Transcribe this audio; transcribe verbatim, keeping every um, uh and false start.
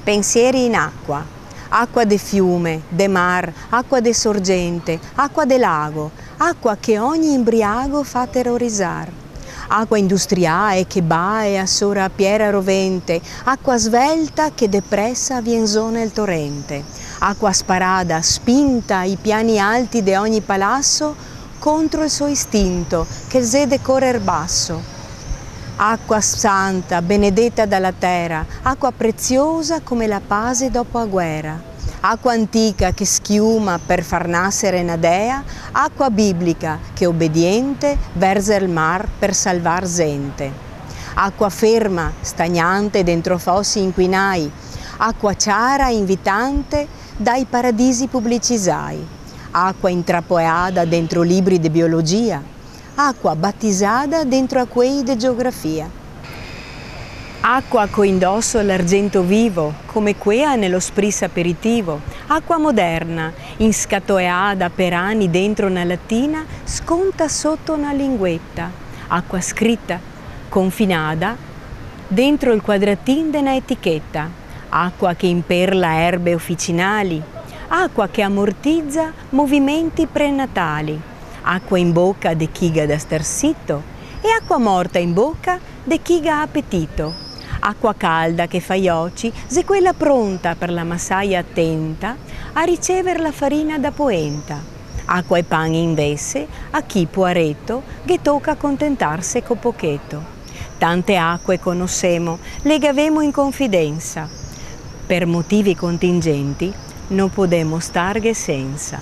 Pensieri in acua. Acua de fiume, de mar, acua de sorgente, acua de lago, acua che ogni imbriago fa terorizar. Acua industriae che bae a sora a piera rovente, acua svelta che de presa vien zo nel torente. Acua sparada, spinta i piani alti de ogni palaso, contro el so istinto, che el xe de corer baso. Acua santa, benedeta da la tera, acua preziosa come la pase dopo a guera. Acua antica che schiuma per far nasere na dea, acua biblica che obediente verze el mar per salvar zente. Acua ferma, stagnante dentro fosi inquinai, acua ciara, invitante dai paradisi publicisai. Acua intrapoeada dentro libri de biologia, acua batisada dentro a quei de geografia. Acua co indoso l'argento vivo, come quea nelo spritz aperitivo, acua moderna, inscatoeada per ani dentro na latina, sconta soto na lingueta, acua scrita, confinada dentro el quadratin de na eticheta, acua che imperla erbe oficinali, acua che amortiza movimenti prenatali, acua in boca de chi ga da star sito e acua morta in boca de chi ga apetito. Acua calda che fa i oci, xe quela pronta per la masaia atenta a ricever la farina da poenta. Acua e pan invese, a chi, poareto, ghe toca contentarse co pocheto. Tante acue conosemo, le gavemo in confidensa. Per motivi contingenti no podemo starghe sensa.